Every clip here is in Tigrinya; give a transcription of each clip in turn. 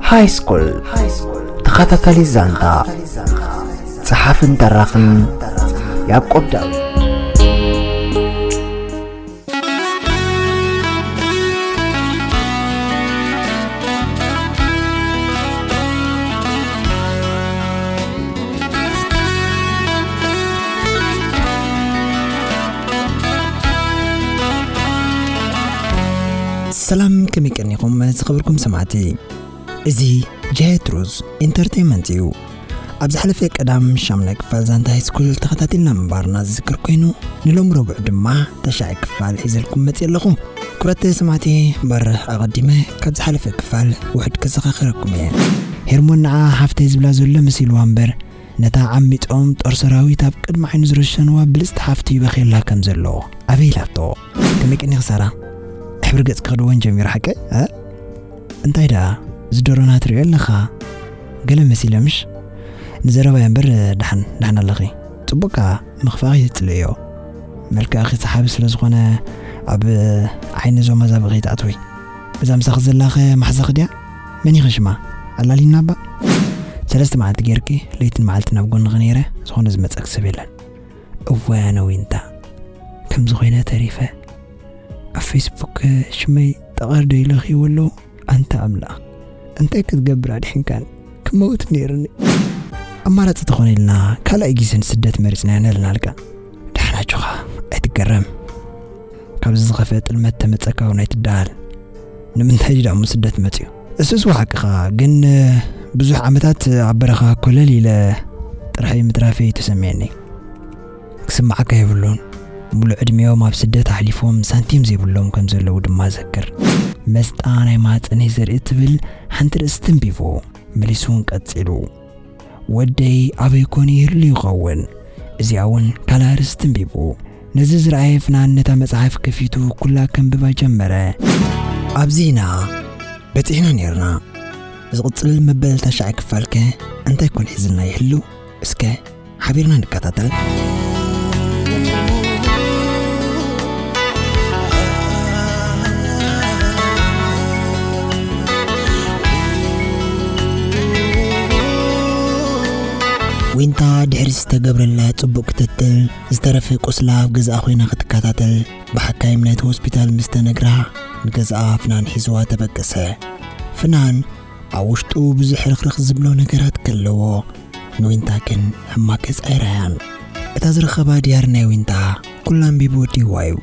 ሃይ ስኩል ተኸታታሊ ዛንታ፣ ጸሓፍን ተራኽን ያዕቆብ ዳዊት። ሰላም፣ ከመይ ቀኒኹም ዝኸበርኩም ሰማዕቲ? እዚ ጃየት ሩዝ ኢንተርቴይንመንት እዩ። ኣብ ዝሓለፈ ቀዳም ሻምናይ ክፋል ዛንታ ሃይስኩል ተኸታቲልና ምንባርና ዝዝክር ኮይኑ፣ ንሎም ረቡዕ ድማ ተሻዒ ክፋል ሒዘልኩም መፅእ ኣለኹ። ክቡራት ሰማዕቲ፣ እምበር ኣቐዲመ ካብ ዝሓለፈ ክፋል ውሕድ ከዘኻኽረኩም እየ። ሄርሞን ንዓ ሓፍተይ ዝብላ ዘሎ መሲልዋ እምበር፣ ነታ ዓሚጾም ጦር ሰራዊት ኣብ ቅድሚ ዓይኑ ዝረሸንዋ ብልጽቲ ሓፍቱ ይበኽየላ ከም ዘሎ ኣበይ ኢላቶ። ከመይ ቀኒኺ ሳራ? ሕብሪ ገጽኪ ክድወን ጀሚሩ ሓቀይ? እ? እንታይ ደኣ? ዝደሮና ትርእዮ ኣለኻ? ገለ መሲለ ምሽ? ንዘረባይ እምበር ደሓን፣ ደሓን ኣለኺ። ጽቡቕ ከኣ ምኽፋኺ ትጽልእዮ። መልክዕኺ ሰሓቢ ስለ ዝኾነ ኣብ ዓይኒ እዞም ኣዛብእ ከይትኣትዊ። እዛ ምሳኺ ዘላኸ ማሕዛኺ ድያ? መን ኢኺ ሽማ? ኣላሊና እባ። ሰለስተ መዓልቲ ጌርኪ ለይትን መዓልትን ኣብ ጎንኺ ነይረ፣ ዝኾነ ዝመጸኪ ሰብ የለን። እዋይ ኣነ ዊንታ፣ ከምዚ ኮይነ ተሪፈ። ኣብ ፌስቡክ ሽመይ ጠቐር ዶ ኢለኺ ወሎ? ኣንታ ኣምላኽ፣ እንታይ ክትገብር ኣድሒንካኒ? ክመውት ነይሩኒ። ኣማራጺ ተኾነ ኢልና ካልኣይ ግዜ ንስደት መሪጽና ኢና ኢልናልካ። ደሓን ኣጆኻ፣ ኣይትገረም። ካብዚ ዝኸፍአ ጥልመት ተመጸካ እውን ኣይትደሃል። ንምንታይ ድዩ ደኣ እሞ ስደት መጽዩ? እሱስ እወ ሓቅኻ፣ ግን ብዙሕ ዓመታት ኣብ በረኻ ኮለል ኢለ ጥራሕ እዩ ምትራፈይ ተሰሚዕኒ። ክስምዓካ የብሉን። ሙሉእ ዕድሚኦም ኣብ ስደት ኣሕሊፎም ሳንቲም ዘይብሎም ከም ዘለዉ ድማ ዘክር። መስጣ ናይ ማህጸነይ ዘርኢ ትብል ሓንቲ ርእሲ ተንቢቡ። መሊሱ እውን ቀጺሉ። ወደይ ኣበይ ኮን ይህሉ ይኸውን? እዚኣ እውን ካልእ ኣርእስቲ ኣንቢቡ። ነዚ ዝረኣየ ፍናን ነታ መጽሓፍ ከፊቱ ኩላ ከንብባ ጀመረ። ኣብዚ ኢና በጺሕና ኔርና። ዝቕጽል መበል ታሽዓይ ክፋልከ እንታይ ኮን ሒዝልና ይህሉ? እስከ ሓቢርና ንከታተል። ዊንታ ድሕሪ ዝተገብረላ ጽቡቕ ክትትል፣ ዝተረፈ ቁስላ ኣብ ገዛኣ ኮይና ክትከታተል፣ ብሓካይም ናይቲ ሆስፒታል ምስ ተነግራ፣ ንገዛኣ ፍናን ሒዝዋ ተበገሰ። ፍናን ኣብ ውሽጡ ብዙሕ ርኽርኽ ዝብሎ ነገራት ከለዎ፣ ንዊንታ ግን ሕማቕ ገጽ ኣይረኣያን። እታ ዝረኸባ ድያር ናይ ዊንታ ኩላ ኣንቢቡ ወዲእዋ እዩ።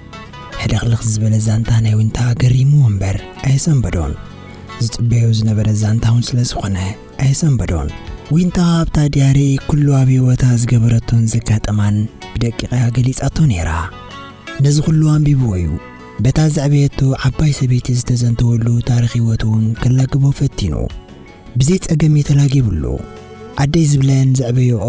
ሕልኽልኽ ዝበለ ዛንታ ናይ ዊንታ ገሪምዎ እምበር ኣየሰንበዶን። ዝጽበዮ ዝነበረ ዛንታ እውን ስለ ዝኾነ ኣየሰንበዶን። ዊንታ ኣብታ ድያሪ ኩሉ ኣብ ህይወታ ዝገበረቶን ዘጋጠማን ብደቂቓ ገሊጻቶ ነይራ። ነዚ ኩሉ ኣንቢብዎ እዩ። በታ ዘዕበየቶ ዓባይ ሰበይቲ ዝተዘንተወሉ ታሪኽ ህይወቱ እውን ከላግቦ ፈቲኑ። ብዘይ ጸገም እዩ ተላጊብሉ። ኣደይ ዝብለን ዘዕበየኦ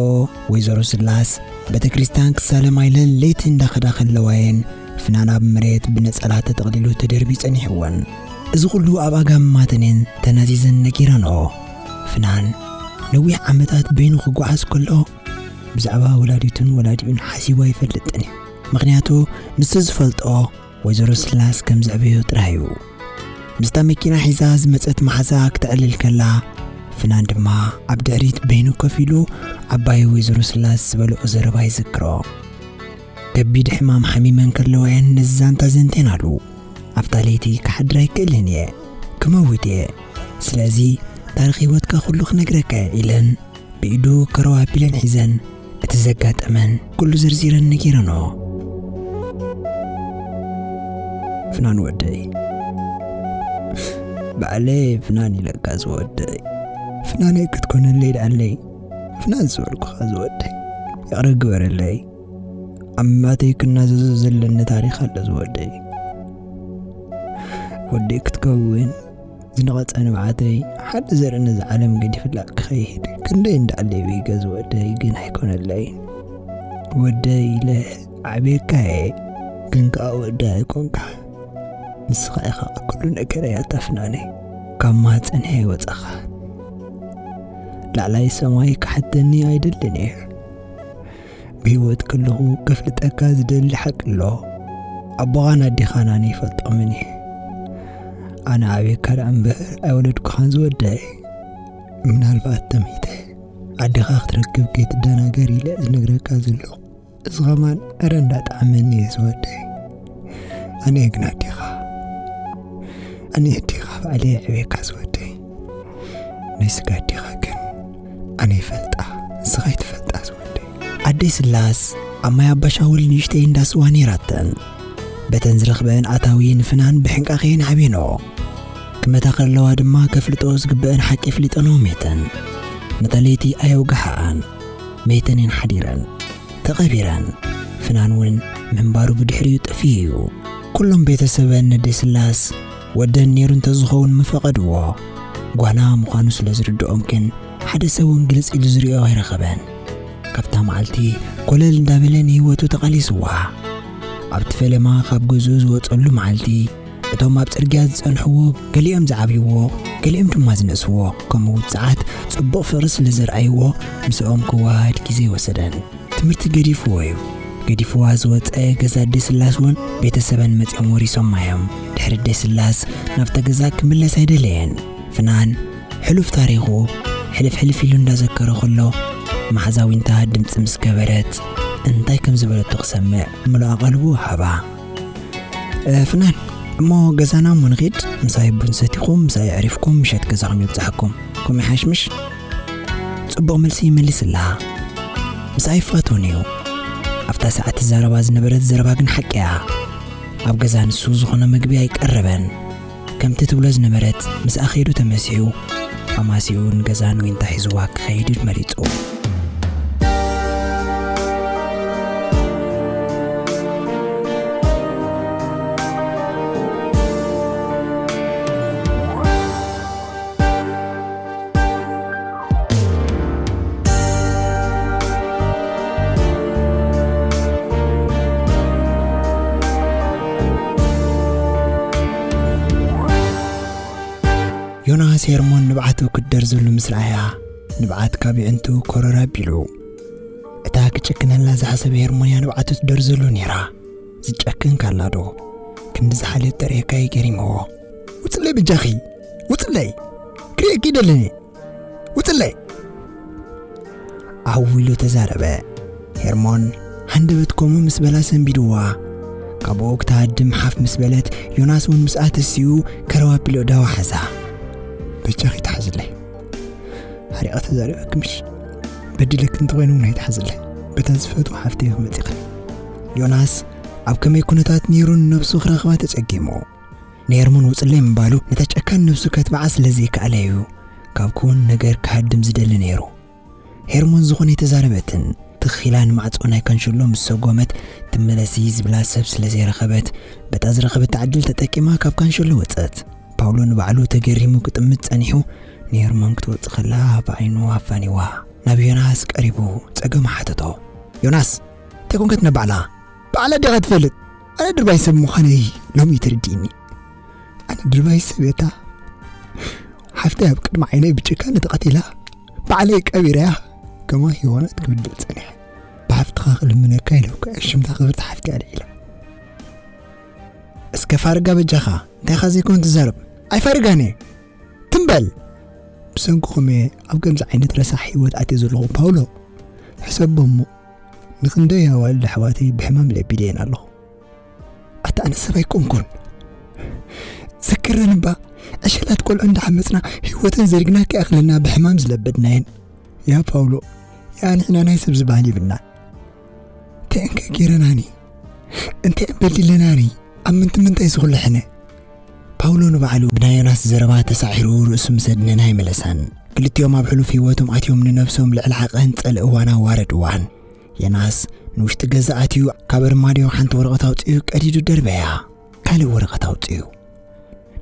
ወይዘሮ ስላስ ቤተ ክርስቲያን ክሳለማ ኢለን ለይቲ እንዳኸዳ ከለዋ እየን ፍናን ኣብ መሬት ብነጸላ ተጠቕሊሉ ተደርብዩ ጸኒሕወን። እዚ ኩሉ ኣብ ኣጋማተን እየን ተናዚዘን ነጊረንኦ። ፍናን ነዊሕ ዓመታት በይኑ ክጓዓዝ ከሎ ብዛዕባ ወላዲቱን ወላዲኡን ሓሲቡ ኣይፈልጥን እዩ። ምኽንያቱ ንሱ ዝፈልጦ ወይዘሮ ስላስ ከም ዘዕበዮ ጥራይ እዩ። ምስታ መኪና ሒዛ ዝመጸት መሓዛ ክተዕልል ከላ፣ ፍናን ድማ ኣብ ድሕሪት በይኑ ኮፍ ኢሉ ዓባይ ወይዘሮ ስላስ ዝበልኦ ዘረባ ይዝክሮ። ከቢድ ሕማም ሓሚመን ከለዋ እየን ነዚ ዛንታ ዘንቴናሉ። ኣብታ ለይቲ ክሓድር ኣይክእልን እየ፣ ክመውት እየ። ስለዚ ታሪኽ ህይወትካ ኩሉ ክነግረካ እየ ኢለን ብኢዱ ከረው ኣቢለን ሒዘን እቲ ዘጋጠመን ኩሉ ዘርዚረን ነጊረንኦ። ፍናን ወደይ፣ ባዕለይ ፍናን ኢለካ ዝወደይ፣ ፍናነይ ክትኮነለይ ደኣለይ፣ ፍናን ዝበልኩኻ ዝወደይ፣ ይቕረ ግበረለይ። ኣብ ማተይ ክናዘዞ ዘለኒ ታሪኽ ኣሎ ዝወደይ። ወደይ ክትከውን ዝነቐጸ ንብዓተይ ሓደ ዘርኢ ነዚ ዓለም ገዲፍላ ክኸይድ ክንደይ እንዳኣለዩ ይገዝ ወደይ ግን ኣይኮነለይን። ወደይ ኢለ ኣዕብየካየ ግን ከኣ ወደይ ኣይኮንካ። ንስኻ ኢኻ ኩሉ ነገረይ ኣታ ፍናነይ። ካብ ማህጸነይ ኣይወጻኻን። ላዕላይ ሰማይ ክሓተኒ ኣይደልን እየ። ብህይወት ከለኹ ከፍልጠካ ዝደሊ ሓቂ ኣሎ። ኣቦኻን ኣዴኻን ኣነ ይፈልጦምን እየ። ኣነ ኣዕብየካ ደኣ እምበር ኣይወለድኩኻን ዝወደይ። ምናልባት ተመይተ ዓድኻ ክትረክብ ከይትደናገር ኢለ ዝነግረካ ዘለኹ። እዚ ኸማን ዕረ እንዳጣዕመኒ እየ ዝወደይ። ኣነ ግን ኣዴኻ፣ ኣነ ኣዴኻ ባዕለ የዕብየካ ዝወደይ። ናይ ስጋ ኣዴኻ ግን ኣነ ይፈልጣ፣ ንስኻ ይትፈልጣ ዝወደይ። ኣደይ ስላስ ኣብ ማይ ኣባሻውል ንእሽተይ እንዳ ስዋ ነይራተን። በተን ዝረኽበአን ኣታዊ ንፍናን ብሕንቃኸየን ዓብየንኦ። ክመታ ከለዋ ድማ ከፍልጦ ዝግበአን ሓቂ ፍሊጠንኦ ሜተን። ነታ ለይቲ ኣየውጋሕኣን። ሜተን እየን ሓዲረን። ተቐቢረን። ፍናን እውን ምንባሩ ብድሕሪኡ ጠፊኡ እዩ። ኩሎም ቤተሰበን ነደይ ስላስ ወደን ነይሩ እንተዝኸውን ምፈቐድዎ። ጓና ምዃኑ ስለ ዝርድኦም ግን ሓደ ሰብ እውን ግልጽ ኢሉ ዝሪኦ ኣይረኸበን። ካብታ መዓልቲ ኮለል እንዳበለ ንህይወቱ ተቓሊስዋ። ኣብቲ ፈለማ ካብ ገዝኡ ዝወጸሉ መዓልቲ እቶም ኣብ ጽርግያ ዝጸንሕዎ ገሊኦም ዝዓብይዎ፣ ገሊኦም ድማ ዝነእስዎ፣ ከምኡ ውጽዓት ጽቡቕ ፍቕሪ ስለ ዘርኣይዎ ምስኦም ክወሃድ ግዜ ወሰደን። ትምህርቲ ገዲፍዎ እዩ። ገዲፍዋ ዝወጸ ገዛ ኣደይ ስላስ እውን ቤተሰበን መጺኦም ወሪሶማ እዮም። ድሕሪ ኣደይ ስላስ ናብታ ገዛ ክምለስ ኣይደለየን። ፍናን ሕሉፍ ታሪኹ ሕልፍ ሕልፍ ኢሉ እንዳዘከረ ከሎ፣ መሓዛ ዊንታ ድምጺ ምስ ገበረት እንታይ ከም ዝበለቶ ክሰምዕ ምሉኣ ቀልቡ ሃባ። "እ፣ ፍናን፣ እሞ ገዛና እሞ ንኺድ፣ ምሳይ ቡን ሰቲኹም፣ ምሳይ ኣዕሪፍኩም፣ ምሸት ገዛኹም የብጽሓኩም። ከምኡ ይሓይሽ ምሽ?" ጽቡቕ መልሲ ይመልስላ። ምስኣ ይፋተውን እዩ። ኣብታ ሰዓት ትዛረባ ዝነበረት ዘረባ ግን ሓቂ እያ። ኣብ ገዛ ንሱ ዝኾነ መግቢ ኣይቀረበን። ከምቲ ትብሎ ዝነበረት ምስኣ ከይዱ ተመሲሑ፣ ኣማሲኡ ንገዛ ንዊንታ ሒዝዋ ክኸይድ መሪጹ። ዮናስ ሄርሞን ንብዓቱ ክትደርዘሉ ምስ ረኣያ፣ ንብዓት ካብ የዕንቱ ኮረር ኣቢሉ። እታ ክጭክነላ ዝሓሰበ ሄርሞን እያ ንብዓቱ ትደርዘሉ ነይራ። ዝጨክን ካላ ዶ? ክንዲ ዝሓልዮት ተርእየካ እዩ ገሪምዎ። "ውፅለይ በጃኺ፣ ውፅለይ! ክርእየኪ ይደልን እየ!" ውፅለይ! ዓው ኢሉ ተዛረበ። ሄርሞን ሃንደበት ከምኡ ምስ በላ ሰንቢድዋ። ካብኡ ክትሃድም ሓፍ ምስ በለት፣ ዮናስ እውን ምስኣ ተሲኡ ከረው ኣቢሉ ኣእዳዋ ሓዛ። "በጃኺ ተሓዝለይ። ሓሪቐ ተዛሪበኪ ምሽ? በዲለኪ እንተኾይነ እውን ኣይትሓዝለይ። በታ ዝፈትዋ ሓፍተይ ክመፂኺ." ዮናስ ኣብ ከመይ ኩነታት ነይሩ ንነብሱ ክረኽባ ተፀጊሙ። ንሄርሞን ውፅለይ ምባሉ ነታ ጨካን ነብሱ ከትብዓ ስለ ዘይከኣለ እዩ ካብ ክውን ነገር ክሃድም ዝደሊ ነይሩ። ሄርሞን ዝኾነ ኣይተዛረበትን። ትኽ ኢላ ንማዕጾ ናይ ካንሸሎ ምስ ሰጎመት፣ "ትመለሲ" ዝብላ ሰብ ስለ ዘይረኸበት፣ በታ ዝረኸበታ ዕድል ተጠቂማ ካብ ካንሸሎ ወጸት። ፓውሎ ንባዕሉ ተገሪሙ ክጥምት ጸኒሑ፣ ንሄርሞን ክትወጽእ ከላ ብዓይኑ ኣፋኒዋ። ናብ ዮናስ ቀሪቡ ጸገማ ሓተቶ። "ዮናስ፣ እንታይ ኮንካ ትነባዕላ? ባዕላ ዲኻ ትፈልጥ? ኣነ ድርባይ ሰብ ምዃነይ ሎሚ እዩ ተረዲእኒ። ኣነ ድርባይ ሰብ እየ። እታ ሓፍተይ ኣብ ቅድሚ ዓይነይ ብጭካነ ተቐቲላ፣ ባዕለይ ቀቢረያ፣ ከማ ሂዋናት ክብድል ጸኒሐ። ብሓፍትኻ ክልምነካ ኢለ እኮ እየ ሽምታ ክብርቲ ሓፍተይ ኣልዒለ። እስከ ፋርጋ በጃኻ፣ እንታይ ኢኻ ዘይኮን ትዛረብ? ኣይፋርጋን እየ። ትም በል! ብሰንክኹም እየ ኣብ ከምዚ ዓይነት ረሳሕ ህይወት ኣትየ ዘለኹ ፓውሎ። ሕሰቦ እሞ፣ ንኽንደይ ኣዋልድ ኣሕዋተይ ብሕማም ለቢደየን ኣለኹ። ኣታ ኣነ ሰብ ኣይኮንኩን። ዘክረን እባ፣ ዕሸላት ቆልዑ እንዳሓመፅና ህይወተን ዘሪግና ከይኣኽለና ብሕማም ዝለበድናየን። ያ ፓውሎ፣ ያ ንሕና ናይ ሰብ ዝበሃል ይብልና። እንታይ እንከ ገይረናኒ? እንታይ በዲለናኒ? ኣብ ምንቲ ምንታይ ዝኹሉ ሕነ? ፓውሎ ንባዕሉ ብናይ ዮናስ ዘረባ ተሳዒሩ ርእሱ ምስ ኣድነነ ኣይመለሰን። ክልቲኦም ኣብ ሕሉፍ ህይወቶም ኣትዮም ንነብሶም ልዕሊ ዓቐን ጸልእዋን ኣዋረድዋን። ዮናስ ንውሽጢ ገዛ ኣትዩ ካብ ኣርማድዮ ሓንቲ ወረቐት ኣውጺኡ ቀዲዱ ደርበያ። ካልእ ወረቐት ኣውጺኡ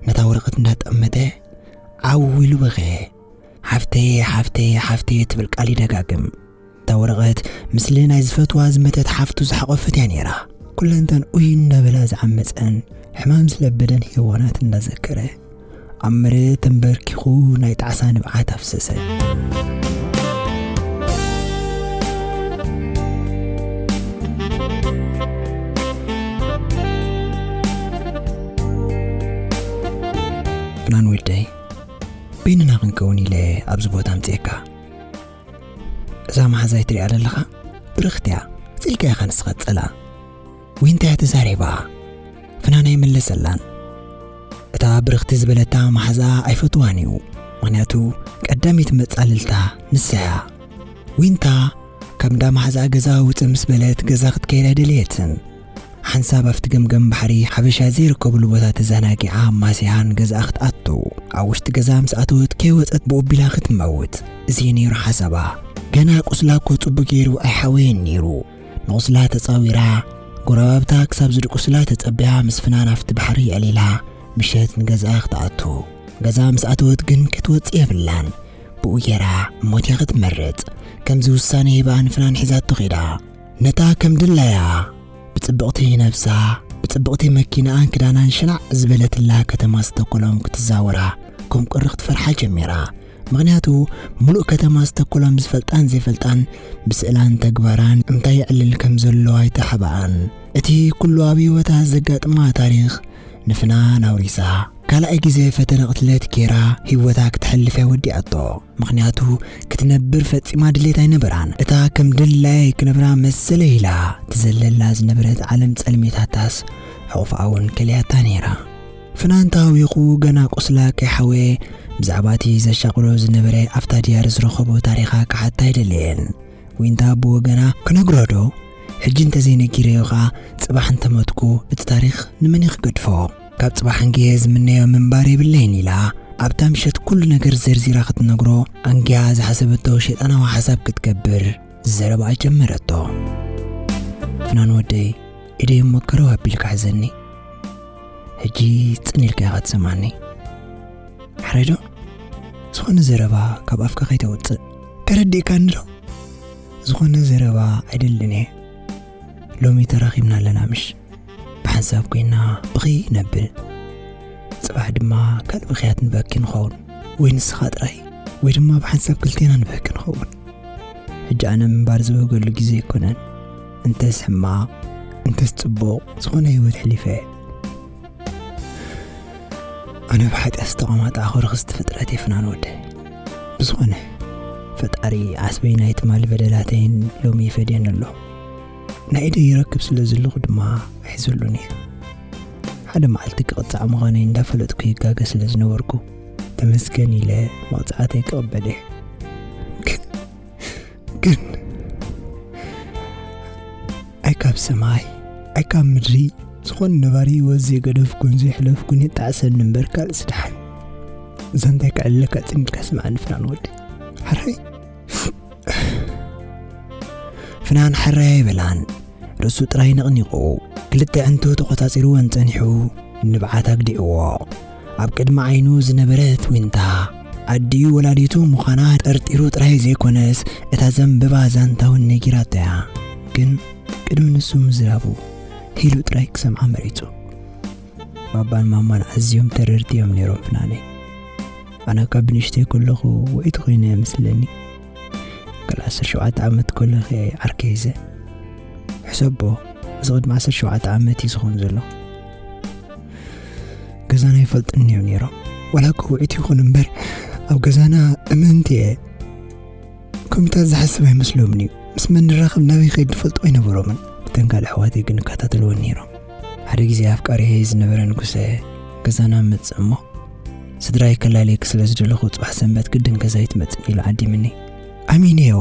ነታ ወረቐት እንዳጠመተ ዓው ኢሉ በኸየ። "ሓፍተየ፣ ሓፍተየ፣ ሓፍተየ" ትብል ቃል ይደጋግም። እታ ወረቐት ምስሊ ናይ ዝፈትዋ ዝመተት ሓፍቱ ዝሓቖፈት እያ ነይራ። ኩለንተን ኡይ እንዳበላ ዝዓመጸን ሕማም ዝለበደን ሄዋናት እንዳዘከረ፣ ኣብ መሬት ተንበርኪኹ ናይ ጣዕሳ ንብዓት ኣፍሰሰ። ፍናን ወደይ፣ በይንና ክንከውን ኢለ ኣብዚ ቦታ ኣምፅኤካ። እዛ መሓዛይ ትሪኣ ዘለኻ ብርኽቲ እያ። ፅልካ ኢኻ ንስኻ ትፀልኣ። ዊንታ እያ ተዛሪባ። ፍናን ኣይመለሰላን። እታ ብርኽቲ ዝበለታ መሓዛ ኣይፈትዋን እዩ። ምኽንያቱ ቀዳመይቲ መጻልልታ ንሳ እያ። ዊንታ ካብ እንዳ መሓዛ ገዛ ውፅእ ምስ በለት ገዛ ክትከይድ ኣይደለየትን። ሓንሳብ ኣብቲ ገምገም ባሕሪ ሓበሻ ዘይርከብሉ ቦታ ተዘናጊዓ ኣማሲያ ንገዛኣ ክትኣቱ። ኣብ ውሽጢ ገዛ ምስ ኣተወት ከይወፀት ብኡቢላ ክትመውት። እዚ እዩ ነይሩ ሓሳባ። ገና ቁስላ እኮ ፅቡቅ ገይሩ ኣይሓወየን ነይሩ። ንቁስላ ተፃዊራ፣ ጎረባብታ ክሳብ ዝድቁስላ ተፀቢያ ምስ ፍናን ኣብቲ ባሕሪ የዕሊላ ምሸት ንገዛኣ ክትኣቱ። ገዛ ምስ ኣተወት ግን ክትወፅእ የብላን። ብኡ ጌራ ሞት እያ ክትመርፅ። ከምዚ ውሳነ ሂባ ንፍናን ሒዛቶ ኸይዳ። ነታ ከም ድላያ ብፅብቕቲ ነብሳ፣ ብፅብቕቲ መኪናኣን ክዳናን ሽናዕ ዝበለትላ ከተማ ስተኮሎም ክትዛወራ ከም ቁሪ ክትፈርሓ ጀሚራ። ምኽንያቱ ምሉእ ከተማ ስተኮሎም ዝፈልጣን ዘይፈልጣን ብስእላን ተግባራን እንታይ ይዕልል ከም ዘሎ ኣይተሓባኣን። እቲ ኩሉ ኣብ ህይወታ ዘጋጥማ ታሪኽ ንፍናን ኣውሪሳ። ካልኣይ ግዜ ፈተነ ቅትለት ጌራ ህይወታ ክትሐልፍ እያ ወዲኣቶ። ምኽንያቱ ክትነብር ፈጺማ ድሌት ኣይነበራን። እታ ከም ድላየይ ክነብራ መሰለይ ኢላ ትዘለላ ዝነበረት ዓለም ጸልሚታታስ፣ ሕቑፍኣ እውን ከሊኣታ ነይራ። ፍናን ተሃዊኹ ገና ቁስላ ከይሓወየ ብዛዕባ እቲ ዘሻቕሎ ዝነበረ ኣብታ ድያሪ ዝረኸቦ ታሪኻ ክሓታ ኣይደለየን። ዊንታ ብወገና ክነግሮ ዶ? ሕጂ እንተዘይነጊረዮ ኸኣ ጽባሕ እንተመትኩ እቲ ታሪኽ ንመን እዩ ክገድፎ? ካብ ጽባሕ ኣንጊሀ ዝምነዮ ምንባር የብለይን ኢላ ኣብታ ምሸት ኩሉ ነገር ዘርዚራ ክትነግሮ ኣንጊሃ ዝሓሰበቶ ሸይጣናዊ ሓሳብ ክትገብር ዘረባኣ ጀመረቶ። ፍናን ወደይ፣ ኢደይ እሞ ከረው ኣቢልካ ሕዘኒ። ሕጂ ጽን ኢልካ ኢኻ ትሰምዓኒ። ሕራይ ዶ? ዝኾነ ዘረባ ካብ ኣፍካ ከይተውጽእ። ተረዲእካኒ ዶ? ዝኾነ ዘረባ ኣይደልን እየ። ሎሚ ተራኺብና ኣለና ምሽ? ብሓንሳብ ኮይና ብኽይ ነብል። ጽባሕ ድማ ካልእ ብኽያት ንበኪ ንኸውን። ወይ ንስኻ ጥራይ፣ ወይ ድማ ብሓንሳብ ክልቴና ንበኪ ንኸውን። ሕጂ ኣነ ምንባር ዝበህገሉ ግዜ ኣይኮነን። እንተስ ሕማቕ፣ እንተስ ጽቡቕ፣ ዝኾነ ህይወት ሕሊፈ። ኣነ ብሓጢኣት ዝተቐማጣዕኹ ርኽስቲ ፍጥረት እየ ፍናን ወደይ። ብዝኾነ፣ ፈጣሪ ዓስበይ ናይ ትማሊ በደላተይን ሎሚ ይፈድየኒ ኣሎ። ናይ ኢደይ ይረክብ ስለ ዘለኹ ድማ ኣይሕዘሉን እየ። ሓደ መዓልቲ ክቕጻዕ ምዃነይ እንዳፈለጥኩ ይጋገ ስለ ዝነበርኩ፣ ተመስገን ኢለ መቕጻዕተይ ክቕበል እየ። ግን፣ ግን፣ ኣይ ካብ ሰማይ፣ ኣይ ካብ ምድሪ፣ ዝኾነ ነባሪ ህይወት ዘይገደፍኩን ዘይሕለፍኩን የጣዕሰኒ እምበር ካልእስ ደሓን። እዛ እንታይ ከዕልለካ ጽን ኢልካ ስምዓኒ ፍናን ወደይ። ሕራይ። ፍናን ሕራይ ኣይበላን። ርእሱ ጥራይ ነቕኒቑ፣ ክልተ ኣዕንቱ ተቖጻጺርወን ጸኒሑ፣ ንብዓት ኣግዲዕዎ። ኣብ ቅድሚ ዓይኑ ዝነበረት ዊንታ፣ ኣዲኡ ወላዲቱ ምዃና ጠርጢሩ ጥራይ ዘይኮነስ፣ እታ ዘንብባ ዛንታ እውን ነጊራቶ እያ። ግን ቅድሚ ንሱ ምዝራቡ፣ ሄሉ ጥራይ ክሰምዓ መሪጹ። ባባን ማማን ኣዝዮም ተረድቲ እዮም ነይሮም ፍናነይ። ኣነ ካብ ብንእሽተይ ከለኹ ውዒት ኮይነ እየ መስለኒ። ገለ ዓሰርተ ሸውዓተ ዓመት ከለኹ እየ ዓርከይ ሒዘ። ሕሰቦ፣ እዚ ቅድሚ ዓሰርተ ሸውዓተ ዓመት እዩ ዝኸውን ዘሎ። ገዛና ይፈልጥኒ እዮም ነይሮም። ዋላ እኮ ውዒት ይኹን እምበር፣ ኣብ ገዛና እምንቲ እየ። ከምታት ዝሓስብ ኣይመስሎምን እዩ። ምስ መን ንራኸብ ናበይ ከይድ ንፈልጦ ኣይነበሮምን። እተን ካልእ ኣሕዋተይ ግን ይከታተልወን ነይሮም። ሓደ ግዜ ኣፍቃሪየይ ዝነበረ ንጉሰ ገዛና መጽእ እሞ፣ ስድራይ ከላልየኪ ስለ ዝደለኹ ጽባሕ ሰንበት ግድን ገዛይ ትመጽእ ኢሉ ዓዲምኒ። ኣሚነዮ፣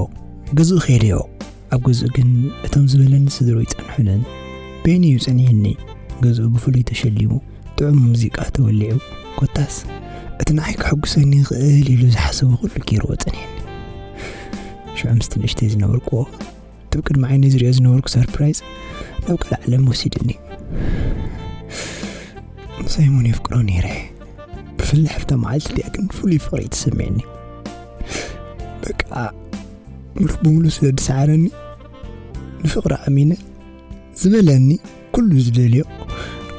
ገዝኡ ከይደዮ። ኣብ ገዝኡ ግን እቶም ዝበለኒ ስድርኡ ይጸንሑንን። በይኑ እዩ ጸኒሕኒ። ገዝኡ ብፍሉይ ተሸሊሙ፣ ጥዑም ሙዚቃ ተወሊዑ። ኮታስ፣ እቲ ንዓይ ከሐጉሰኒ ይኽእል ኢሉ ዝሓሰቦ ኩሉ ገይርዎ ጸኒሕኒ። ሽዑ ምስቲ ንእሽተይ ዝነበርኩዎ፣ እቲ ብቅድሚ ዓይነይ ዝሪኦ ዝነበርኩ ሰርፕራይዝ ናብ ካልእ ዓለም ወሲድኒ። ንሳይሞን የፍቅሮ ነይረ። ብፍላይ ኣብታ መዓልቲ እቲኣ ግን ፍሉይ ፍቕሪ እዩ ተሰሚዕኒ። በቃ፣ ሙሉእ ብሙሉእ ስለ ዝሰዓረኒ፣ ንፍቕሪ ኣሚነ፣ ዝበለኒ ኩሉ ዝደልዮ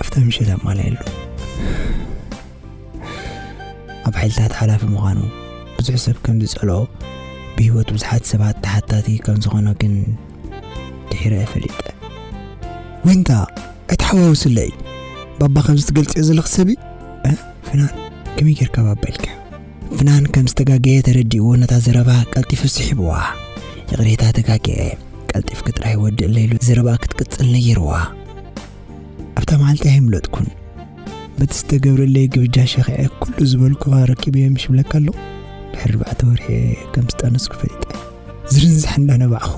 ኣብታ ምሸት ኣማልኣሉ። ኣብ ሓይልታት ሓላፊ ምዃኑ ብዙሕ ሰብ ከም ዝጸልኦ፣ ብህይወት ብዙሓት ሰባት ተሓታቲ ከም ዝኾነ ግን ድሒረ እየ ፈሊጠ። ዊንታ፣ ኣይትሓዋውስለይ። ባባ ከምዚ ትገልጽዮ ዘለኺ ሰብ እዩ? እ? ፍናን፣ ከመይ ጌርካ ባባ ኢልካ? ፍናን ከም ዝተጋገየ ተረዲእዎ ነታ ዘረባ ቀልጢፉ ስሒብዋ። "ይቕሬታ፣ ተጋግየ፣ ቀልጢፍኪ ጥራይ ወድእለይ" ኢሉ ዘረባ ክትቅጽል ነጊርዋ። ኣብታ መዓልቲ ኣይምለጥኩን። በቲ ዝተገብረለይ ግብጃ ሸኺዐ ኩሉ ዝበልኩዋ ረኪበዮ ምሽ ብለካ ኣለኹ። ድሕሪ ኣርባዕተ ወርሒ ከም ዝጠነስኩ ፈሊጠ። ዝርንዛሕ እንዳነባዕኹ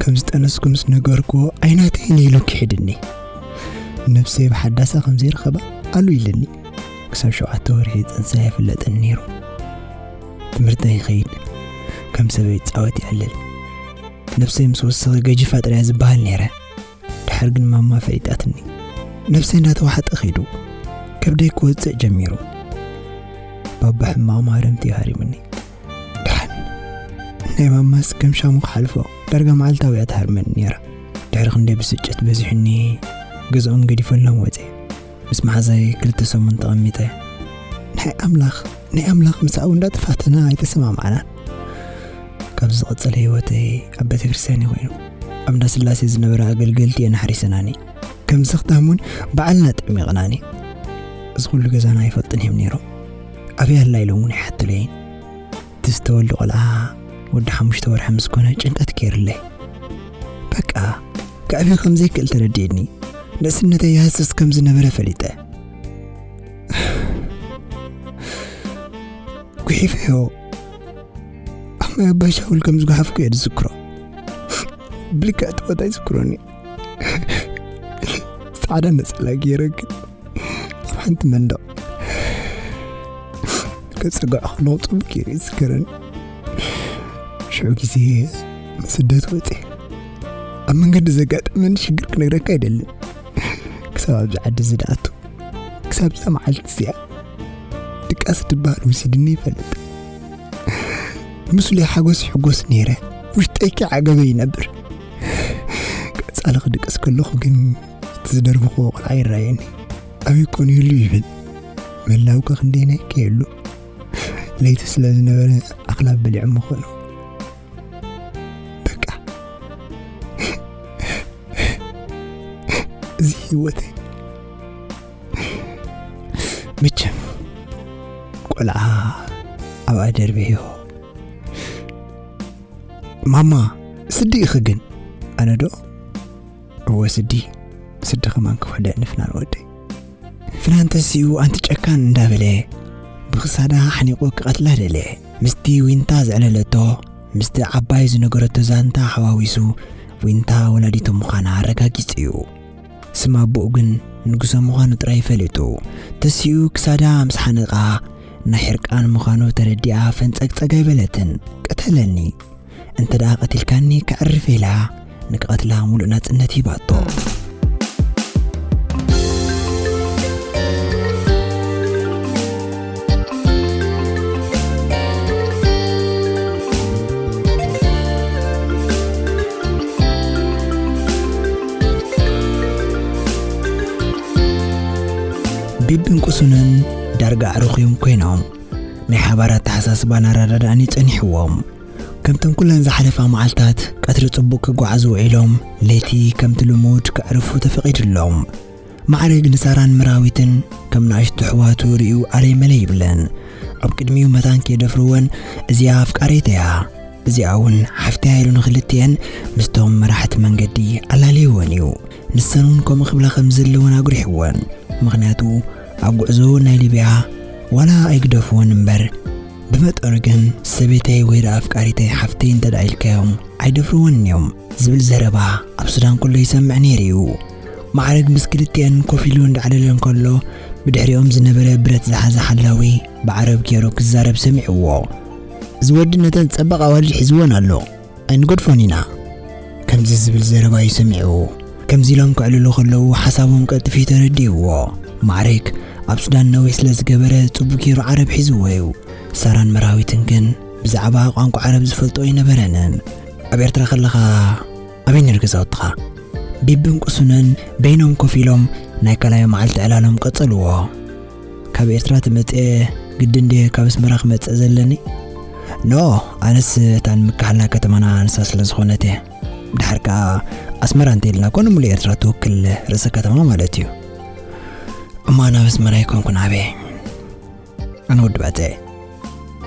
ከም ዝጠነስኩ ምስ ነገርኩዎ፣ "ኣይናተይን" ኢሉ ክሒድኒ። ነብሰይ ብሓዳሳ ከም ዘይረኸባ ኣሉ ኢልኒ። ክሳብ ሸውዓተ ወርሒ ጽንሰይ ኣይፍለጥን ነይሩ። ትምህርተይ ይኸይድ፣ ከም ሰበይ ይጻወት ይዕልል። ነብሰይ ምስ ወሰኸ ገጂፋ ጥራይ ዝበሃል ነይረ። ድሓር ግን ማማ ፈሊጣትኒ። ነብሰይ እንዳተዋሕጠ ከይዱ፣ ከብደይ ክወጽእ ጀሚሩ። ባባ ሕማቕ ማረምቲ ሃሪሙኒ። ድሓን ናይ ማማስ ከም ሻሙ ክሓልፎ፣ ዳርጋ መዓልታዊ እያ ትሃርመኒ ነይራ። ድሕሪ ክንደይ ብስጭት በዚሑኒ፣ ገዝኦም ገዲፈሎም ወጸ። ምስ መሓዛይ ክልተ ሰሙን ተቐሚጠ። ናይ ኣምላኽ፣ ናይ ኣምላኽ፣ ምስኣ እውን እንዳተፋተና ኣይተሰማማዕናን። ካብ ዝቐጸለ ህይወተይ ኣብ ቤተክርስትያን እዩ ኮይኑ። ኣብ እንዳ ስላሴ ዝነበራ ኣገልገልቲ እየን ኣሕሪሰናኒ። ከም ዘኽታሙን ባዕልና ጠሚቕናኒ። እዚ ኩሉ ገዛና ኣይፈልጥን እዮም ነይሮም። ኣበይ ኣላ ኢሎም እውን ኣይሓትለይን። እቲ ዝተወልደ ቆልዓ ወዲ ሓሙሽተ ወርሒ ምስ ኮነ ጭንቀት ገይርለይ። በቃ፣ ከዕብዮ ከም ዘይክእል ተረዲእኒ። ንእስነተይ ይሃስስ ከም ዝነበረ ፈሊጠ። ጉሒፈዮ። ኣብ ማይ ኣባይ ሻውል ከም ዝጓሓፍኩ እየ ዝዝክሮ። ብልክዕ እቲ ቦታ ይዝክሮኒ። ጻዕዳ ነጸላ ገይረ ግን ኣብ ሓንቲ መንደቕ ከጸግዖ ከለኹ ጽቡቕ ገይሩ ይዝከረኒ። ሽዑ ግዜ ስደት ወጺኤ። ኣብ መንገዲ ዘጋጠመኒ ሽግር ክነግረካ ኣይደልን። ክሳብ ኣብዚ ዓዲ እዚ ደኣቱ፣ ክሳብ እዛ መዓልቲ እዚኣ ድቃስ ትበሃል ወሲድኒ ይፈልጥ። ምስሉ ሓጎስ ይሕጎስ ነይረ። ውሽጠይ ከይዓገበ ይነብር። ቀጻሊ ክድቅስ ከለኹ ግን እቲ ዝደርበኽዎ ቆልዓ ይረኣየኒ። ኣበይ ኮን ይህሉ ይብል። መላውከ ክንደይናይ ከየሉ። ለይቲ ስለ ዝነበረ ኣኽላብ በሊዖም ምኾኑ። በቃ። እዚ ህይወተይ። መቸም ቆልዓ ኣብኣ ደርብዮ። ማማ፣ ስዲ ኢኺ ግን? ኣነ ዶ? እወ ስዲ። ስዲ ከማን ክውሕደኒ ፍናን ወደይ። ፍናን ተሲኡ ኣንቲ ጨካን እንዳበለ ብኽሳዳ ሓኒቑ ክቐትላ ደለ። ምስቲ ዊንታ ዘዕለለቶ፣ ምስቲ ዓባይ ዝነገረቶ ዛንታ ሓዋዊሱ ዊንታ ወላዲቱ ምዃና ኣረጋጊጹ እዩ። ስም ኣቦኡ ግን ንጉሰ ምዃኑ ጥራይ ፈሊጡ። ተሲኡ ክሳዳ ምስ ሓነቓ ናይ ሕርቃን ምዃኑ ተረዲኣ ፈንጸግጸግ ኣይበለትን። ቅተለኒ፣ እንተ ደኣ ቀቲልካኒ ከዕርፍ ኢላ ንክቐትላ ሙሉእ ናጽነት ሂባቶ። ቢብን ቁሱንን ዳርጋ ኣዕሩኽ እዮም ኮይኖም። ናይ ሓባር ኣተሓሳስባን ኣረዳድኣን እዩ ጸኒሕዎም። ከምተን ኩለን ዝሓለፋ መዓልታት ቀትሪ ጽቡቕ ክጓዓዙ ውዒሎም፣ ለይቲ ከምቲ ልሙድ ከዕርፉ ተፈቒድሎም። ማዕረግ ንሳራን መራዊትን ከም ንኣሽቱ ኣሕዋቱ ርእዩ ኣለይ መለይ ይብለን። ኣብ ቅድሚኡ መታን ከየደፍርወን፣ "እዚኣ ኣፍቃሪተይ እያ፣ እዚኣ እውን ሓፍተይ" ኢሉ ንኽልቲኤን ምስቶም መራሕቲ መንገዲ ኣላልይወን እዩ። ንሰን እውን ከምኡ ክብላ ከም ዘለወን ኣጉሪሕወን። ምኽንያቱ ኣብ ጉዕዞ ናይ ሊብያ ዋላ ኣይግደፍዎን እምበር፣ ብመጠኑ ግን ሰበይተይ ወይ ደኣ ኣፍቃሪተይ ሓፍተይ እንተ ደኣ ኢልካዮም ኣይደፍርዎን እዮም ዝብል ዘረባ ኣብ ሱዳን ኩሉ ይሰምዕ ነይሩ እዩ። ማዕረግ ምስ ክልቲኤን ኮፍ ኢሉ እንዳዕለለ እንከሎ፣ ብድሕሪኦም ዝነበረ ብረት ዝሓዘ ሓላዊ ብዓረብ ገይሩ ክዛረብ ሰሚዕዎ። "እዚ ወዲ ነተን ጸባቕ ኣዋልድ ሒዝወን ኣሎ፣ ኣይንገድፎን ኢና" ከምዚ ዝብል ዘረባ እዩ ሰሚዕዎ። ከምዚ ኢሎም ከዕልሉ ከለዉ ሓሳቦም ቀልጢፉ እዩ ተረዲእዎ። ማዕረግ ኣብ ሱዳን ነዊሕ ስለ ዝገበረ ጽቡቕ ገይሩ ዓረብ ሒዝዎ እዩ። ሳራን መራዊትን ግን ብዛዕባ ቋንቋ ዓረብ ዝፈልጦ ኣይነበረንን። ኣብ ኤርትራ ከለኻ ኣበይ ነይሩ ገዛውትኻ? ቢብን ቁሱንን በይኖም ኮፍ ኢሎም ናይ ካልኣይ መዓልቲ ዕላሎም ቀጸልዎ። "ካብ ኤርትራ ተመጽኤ ግድን ድየ ካብ ኣስመራ ክመጽእ ዘለኒ? ኖ፣ ኣነስ እታ ንምክሓላ ከተማና ንሳ ስለ ዝኾነት እየ። ድሓር ከኣ ኣስመራ እንተኢልና እኮ ንምሉእ ኤርትራ ትውክል ርእሰ ከተማ ማለት እዩ። እሞ ኣነ ኣብ ኣስመራ ኣይኮንኩን ዓብየ። ኣነ ወዲ ባጽዕ እየ።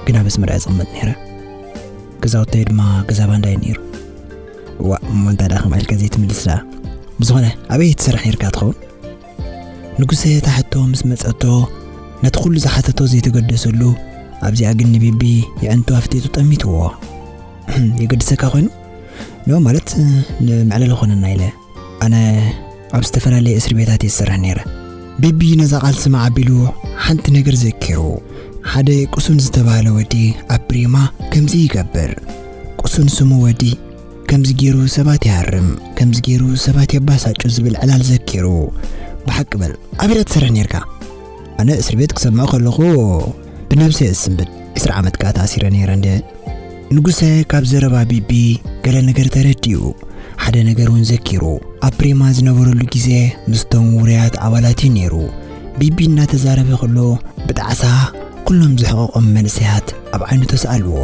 ግና በስመራ እያ ዝቕመጥ ነይረ። ገዛውተይ ድማ ገዛ ባንዳይ ነይሩ። ዋ እሞ እንታይ ደኣ ከምኣ ኢልካ ዘይትምልስ ደኣ? ብዝኾነ ኣበይ ትሰርሕ ነይርካ ትኸውን? ንጉሰ እታ ሕቶ ምስ መጸቶ ነቲ ኩሉ ዝሓተቶ ዘይተገደሰሉ ኣብዚኣ ግን ንቢቢ የዕንቱ ኣፍጢጡ ጠሚትዎ። የገድሰካ ኮይኑ ኖ ማለት ንመዕለሊ ኮነና ኢለ ኣነ ኣብ ዝተፈላለየ እስሪ ቤታት እየ ዝሰርሕ ነይረ። ቢቢ ነዛ ቃል ስማዕ ኣቢሉ ሓንቲ ነገር ዘኪሩ። ሓደ ቁሱን ዝተባህለ ወዲ ኣብ ብሬማ ከምዚ ይገብር። ቁሱን ስሙ ወዲ ከምዚ ገይሩ ሰባት ይሃርም፣ ከምዚ ገይሩ ሰባት የባሳጩ ዝብል ዕላል ዘኪሩ። ብሓቂ በል ኣበይ ትሰርሕ ነይርካ? ኣነ እስሪ ቤት ክሰምዖ ከለኹ ብነብሰ እየ ዝስንብድ። ዕስራ ዓመት ከኣ ተኣሲረ ነይረ እንደ ንጉሰ ካብ ዘረባ ቢቢ ገለ ነገር ተረዲኡ። ሓደ ነገር እውን ዘኪሩ። ኣብ ፕሬማ ዝነበረሉ ግዜ ምስቶም ውሩያት ኣባላት እዩ ነይሩ። ቢቢ እናተዛረበ ከሎ ብጣዕሳ ኩሎም ዝሕቐቖም መንእሰያት ኣብ ዓይኑ ተሰኣልዎ።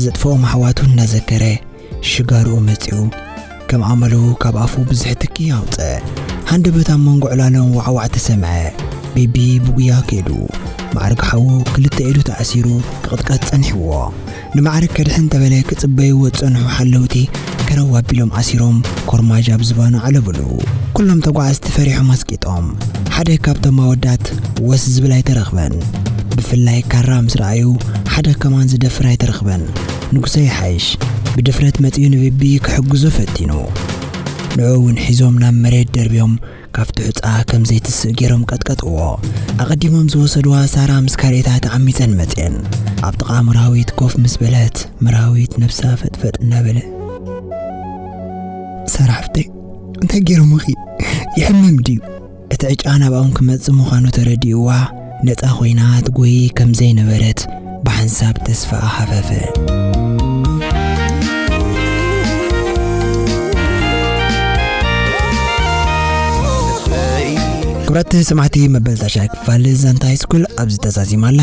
ዘጥፍኦም ኣሕዋቱ እናዘከረ ሽጋርኡ መጺኡ ከም ኣመሉ ካብ ኣፉ ብዙሕ ትኪ ኣውጽእ። ሃንደበት ኣብ መንጎ ዕላሎም ዋዕዋዕ ተሰምዐ። ቢቢ ብጉያ ከይዱ። ማዕርግ ሓዉ ክልተ ኢዱ ተኣሲሩ ክቕጥቀጥ ጸኒሕዎ። ንማዕርግ ከድሕን ተበለ ክጽበይዎ ዝጸንሑ ሓለውቲ ከረው ኣቢሎም ኣሲሮም ኮርማጅ ኣብ ዝባኑ ዓለብሉ። ኩሎም ተጓዓዝቲ ፈሪሖም ኣስቂጦም። ሓደ ካብቶም ኣወዳት ወስ ዝብል ኣይተረኽበን። ብፍላይ ካራ ምስ ረኣዩ ሓደ ከማን ዝደፍር ኣይተረኽበን። ንጉሰ ይሓይሽ ብድፍረት መጺኡ ንቢቢ ክሕግዞ ፈቲኑ። ንዕኡ እውን ሒዞም ናብ መሬት ደርብዮም ካብቲ ሑጻ ከም ዘይትስእ ገይሮም ቀጥቀጥዎ። ኣቐዲሞም ዝወሰድዋ ሳራ ምስ ካሬታ ተዓሚጸን መጽየን። ኣብ ጥቓ መራዊት ኮፍ ምስ በለት መራዊት ነብሳ ፈጥፈጥ እናበለ ሳራ ሓፍተይ እንታይ ገይሮምኺ? ይሕመም ድዩ? እቲ ዕጫ ናብኦም ክመጽእ ምዃኑ ተረዲእዋ ነጻ ኮይና ትጎይ ከም ዘይነበረት ብሓንሳብ ተስፋ ሃፈፈ። ክብራት ሰማዕቲ መበል ታሻይ ክፋል ዛንታ ሃይስኩል ኣብዚ ተዛዚማ ኣላ።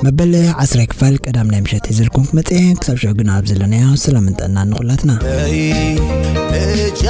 መበል ዓስራይ ክፋል ቀዳም ናይ ምሸት ሒዘልኩም ክመጽእ እየ። ክሳብ ሽዑ ግን ኣብ ዘለናዮ ሰላምን ጥዕናን ንኹላትና። እጃ